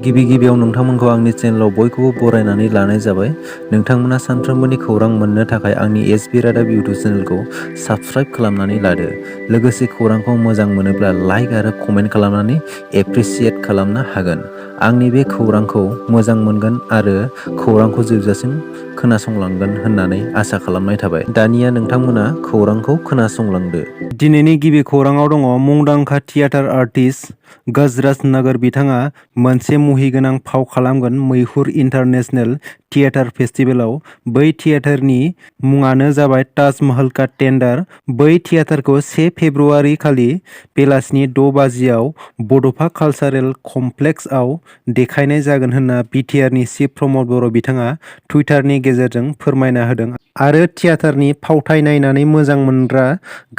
गिबियाव नोंथांमोनखौ आंनि चेनेलाव बयखौबो बरायनानै लानाय जाबाय। नोंथांमोना सानफ्रोमबोनि खौरां मोननो थाखाय आंनि एसबि रादाब इउटुब चेनेलखौ साबस्क्राइब खालामनानै लादो। लोगोसे खौरांखौ मोजां मोनोब्ला लाइक आरो कमेन्ट खालामनानै एप्रिसियेट खालामनो हागोन। आंनि बे खौरांखौ मोजां मोनगोन आरो खौरांखौ जोबजासिम खोनासंलांगोन होननानै आसा खालामनाय थाबाय। दानिया नोंथांमोना खौरांखौ खोनासंलांदो। दिनैनि गिबि खौराङाव दङ मुंदांखा थियेटार आर्टिस्ट गजराज नगर बिथाङा मोनसे मुहिगोनां फाव खालामगोन मैहुर इन्टारनेशनेल थियेटार फेस्टिभेलाव। बै थियेटारनि मुङानो जाबाय ताज महल का टेन्डार। बै थियेटारखौ 1 फेब्रुआरि खालि बेलासिनि 6 बाजियाव बड'फा कालचारेल कमप्लेक्सआव देखायनाय जागोन होनना बिटिआरनि चिफ प्रमद बर' बिथाङा टुइटारनि गेजेरजों फोरमायना होदों आरो थियेटारनि फावथाय नायनानै मोजां मोनग्रा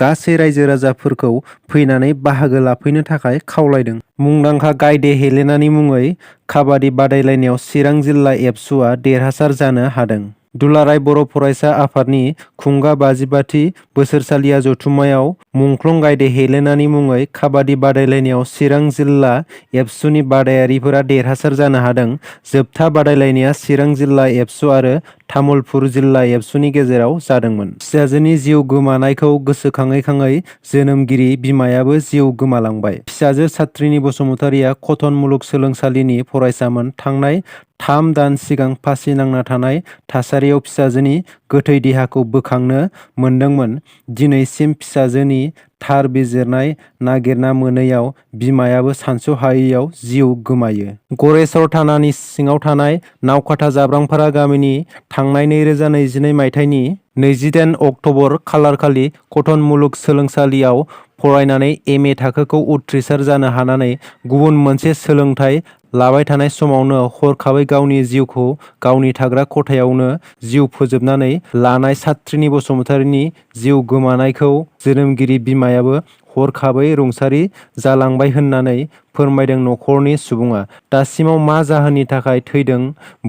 गासै रायजो राजाफोरखौ फैनानै बाहागो लाफैनो थाखाय खावलायदों। मुंदांखा गायदे हेलेनानि मुङै काबादि बादायलायनायाव चिरां जिल्ला एबसुआ देरहासार जानो हादों। दुलाराय बर' फरायसा आफादनि खुंगा 55थि बोसोरसालिया जथुम्मायाव मुंख्लं गायदे हेलेनानि मुङै काबादि बादायलायनायाव चिरां जिल्ला एबसुनि बादायारिफोरा देरहासार जानो हादों। जोबथा बादायलायनाया चिरां जिल्ला एबसु आरो तामुलपुर जिल्ला एबसुनि गेजेराव जादोंमोन। फिसाजोनि जिउ गोमानायखौ गोसोखाङै खाङै जोनोमगिरि बिमायाबो जिउ गोमालांबाय। फिसाजो सात्रिनि बसुमतारिया कटन मुलुगसोलोंसालिनि फरायसामोन। थांनाय 3 दान सिगां फासि नांना थानाय थासारियाव फिसाजोनि गोथै देहाखौ बोखांनो मोन्दोंमोन। दिनैसिम फिसाजोनि थार बिजिरनाय नागिरना मोनैयाव बिमायाबो सानस'हायैयाव जिउ गोमायो। गरेस्वर थानानि सिङाव थानाय नावकाथा जाब्रांपारा गामिनि थांनाय 2022 मायथाइनि 28 अक्ट'बर खालारखालि कटन मुलुगसोलोंसालियाव फरायनानै एम.ए. थाखोखौ उथ्रिसार जानो हानानै गुबुन मोनसे सोलोंथाइ लाबाय थानाय समावनो हरखाबै गावनि जिउखौ गावनि थाग्रा खथायावनो जिउ फोजोबनानै लानाय सात्रिनि बसुमतारिनि जिउ गोमानायखौ जोनोमगिरि बिमायाबो हरखाबै रुंसारि जालांबाय होननानै फोरमायदों नखरनि सुबुङा। दासिमाव मा जाहोननि थाखाय थैदों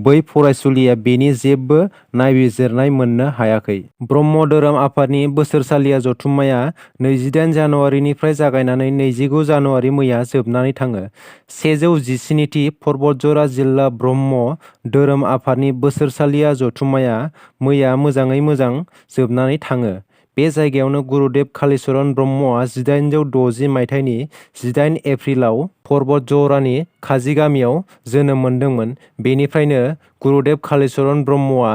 बै फरायसुलिया बेनि जेबो नायबिजिरनाय मोननो हायाखै। ब्रह्म धोरोम आफादनि बोसोरसालिया जथुम्माया 28 जानुवारिनिफ्राय जागायनानै 29 जानुवारि मैया जोबनानै थाङो। 117थि परबतजरा जिल्ला ब्रह्म धोरोम आफादनि बोसोरसालिया जथुम्माया मैया मोजाङै मोजां जोबनानै थाङो। बे जायगायावनो गुरुदेव कालीचरण ब्रह्मआ 1860 मायथाइनि 18 एप्रिलाव परबतजरानि काजिगामियाव जोनोम मोन्दोंमोन। बेनिफ्रायनो गुरुदेव कालीचरण ब्रह्मआ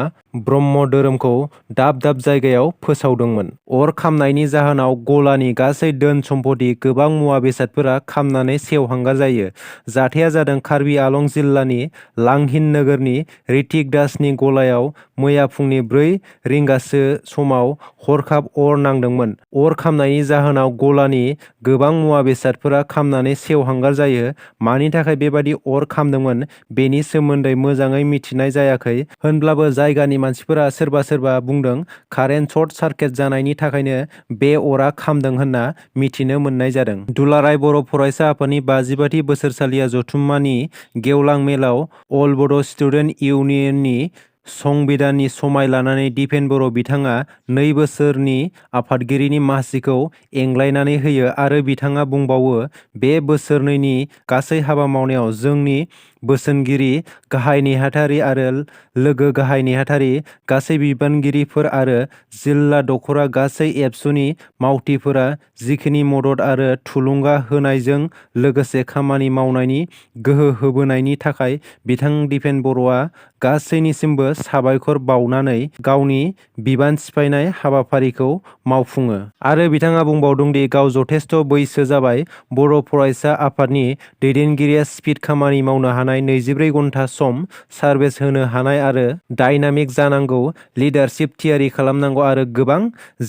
ब्रह्म धोरोमखौ दाब दाब जायगायाव फोसावदोंमोन। अर खामनायनि जाहोनाव गलानि गासै धोन सम्पति गोबां मुवा बेसादफोरा खामनानै सेवहांगार जायो। जाथाया जादों कार्बि आलं जिल्लानि लांहिन नोगोरनि ऋतिक दासनि गलायाव मैया फुंनि 4 रिंगासो समाव हरखाब अर नांदोंमोन। अर खामनायनि जाहोनाव गलानि गोबां मुवा बेसादफोरा खामनानै सेवहांगार जायो। मानि थाखाय बेबादि अर खामदोंमोन बेनि सोमोन्दै मोजाङै मिथिनाय जायाखै। होनब्लाबो जायगानि मानसिफोरा सोरबा बुंदों कारेन्ट सर्ट सार्किट जानायनि थाखायनो बे अरा खामदों होनना मिथिनो मोननाय जादों। दुलाराय बर' फरायसा आफादनि 55थि बोसोरसालिया जथुम्मानि गेवलां मेलाव अल बड' स्टुडेन्ट इउनियननि संबिधाननि समाय लानानै दिपेन बर' बिथाङा 2 बोसोरनि आफादगिरिनि मासिखौ एंग्लायनानै होयो आरो बिथाङा बुंबावो बे बोसोरनैनि गासै हाबा मावनायाव जोंनि बोसोनगिरि गाहाय नेहाथारि आरो लोगो गाहाय नेहाथारि गासै बिबानगिरिफोर आरो जिल्ला दखरा गासै एबसुनि मावथिफोरा जिखिनि मदद आरो थुलुंगा होनायजों लोगोसे खामानि मावनायनि गोहो होबोनायनि थाखाय बिथां दिपेन बर'आ गासैनिसिमबो साबायखर बावनानै गावनि बिबान सिफायनाय हाबाफारिखौ मावफुङो। आरो बिथाङा बुंबावदों दि गाव जथेस्थ' बैसो जाबाय। बर' फरायसा आफादनि दैदेनगिरिया स्पिड खामानि मावनो हानाय, 24 घन्टा सम सार्भिस होनो हानाय आरो डायनामिक जानांगौ। लिडारशिप थियारि खालामनांगौ आरो गोबां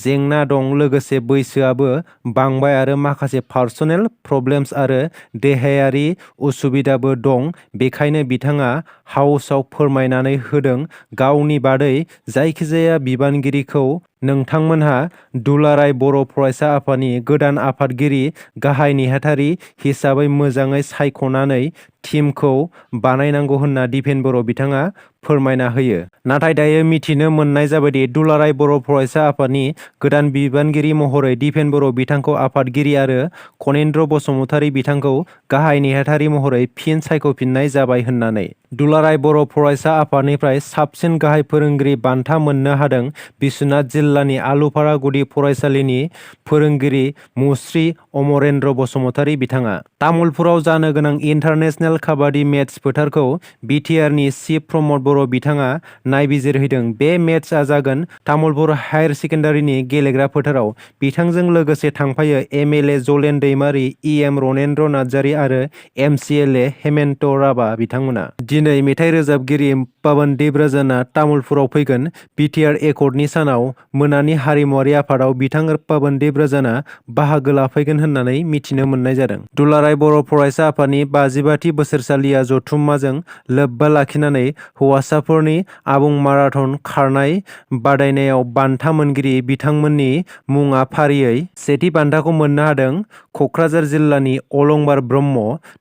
जेंना दं। लोगोसे बैसोआबो बांबाय आरो माखासे पार्सनेल प्रब्लेम्स आरो देहायारि उसुबिदाबो दं। बेखायनो बिथाङा हाउसआव फोरमायनानै होदों गावनि बादै जायखिजाया बिबानगिरिखौ नोंथांमोनहा दुलाराय बर' फरायसा आफादनि गोदान आफादगिरि गाहाय नेहाथारि हिसाबै मोजाङै सायख'नानै टीमखौ बानायनांगौ होनना दिपेन बर' बिथाङा फोरमायना होयो। नाथाय दायो मिथिनो मोननाय जाबायदि दुलाराय बर' फरायसा आफादनि गोदान बिबानगिरि महरै दिपेन बर' बिथांखौ आफादगिरि आरो खनेन्द्र बसुमतारी बिथांखौ गाहाय नेहाथारि महरै फिन सायख'फिननाय जाबाय होननानै। दुलाराय बर' फरायसा आफादनिफ्राय साबसिन गाहाय फोरोंगिरि बान्था मोननो हादों बिस्वनाथ जिल्लानि आलुफारा गुदि फरायसालिनि फोरोंगिरि मुस्रि अमरेन्द्र बसुमतारी बिथाङा। तामुलपुराव जानो गोनां इन्टारनेशनेल काबादि मेट्स फोथारखौ बिटिआरनि चिफ प्रमद बर' बिथाङा नायबिजिरहैदों। बे मेट्सआ जागोन तामुलपुर हायार सेकेन्डारिनि गेलेग्रा फोथाराव। बिथांजों लोगोसे थांफायो एमएलए जलेन दैमारि, इएम रनेन्द्र नार्जारि आरो एमसिएलए हेमेन्त राभा बिथांमोना। दिनै मेथाइ रोजाबगिरि पावनदीप राजाना तामुलपुराव फैगोन। बिटिआर एकर्डनि सानाव मोनानि हारिमुआरि आफादाव बिथां पावनदीप राजाना बाहागो लाफैगोन होननानै मिथिनो मोननाय जादों। दुलाराय बर' फरायसा आफादनि 55थि बोसोरसालिया जथुम्माजों लोब्बा लाखिनानै हौवासाफोरनि आबुं माराथन खारनाय बादायनायाव बान्था मोनगिरि बिथांमोननि मुङा फारियै सेथि बान्थाखौ मोननो हादों कक्राझार जिल्लानि अलंबार ब्रह्म,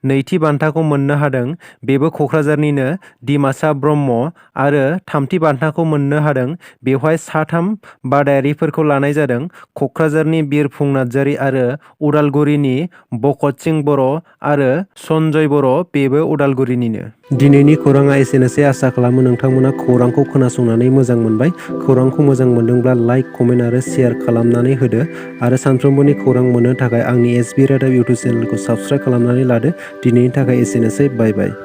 नैथि बान्थाखौ मोननो हादों बेबो कक्राझारनिनो दिमासा ब्रह्म आरो थामथि बान्थाखौ मोननो हादों। बेवहाय साथाम बादायारिफोरखौ लानाय जादों कक्राझारनि बिरफुं नार्जारि आरो उदालगुरिनि बकत सिं बर' आरो सनजय बर' बेबो उदालगुरिनिनो। दिनैनि खौराङा एसेनोसै। आसा खालामो नोंथांमोना खौरांखौ खोनासंनानै मोजां मोनबाय। खौरांखौ मोजां मोनदोंब्ला लाइक, कमेन्ट आरो शेयार खालामनानै होदो आरो सानफ्रोमबोनि खौरां मोननो थाखाय आंनि एसबि रादाब इउटुब चेनेलखौ साबस्क्राइब खालामनानै लादो। दिनैनि थाखाय एसेनोसै। बाय बाय।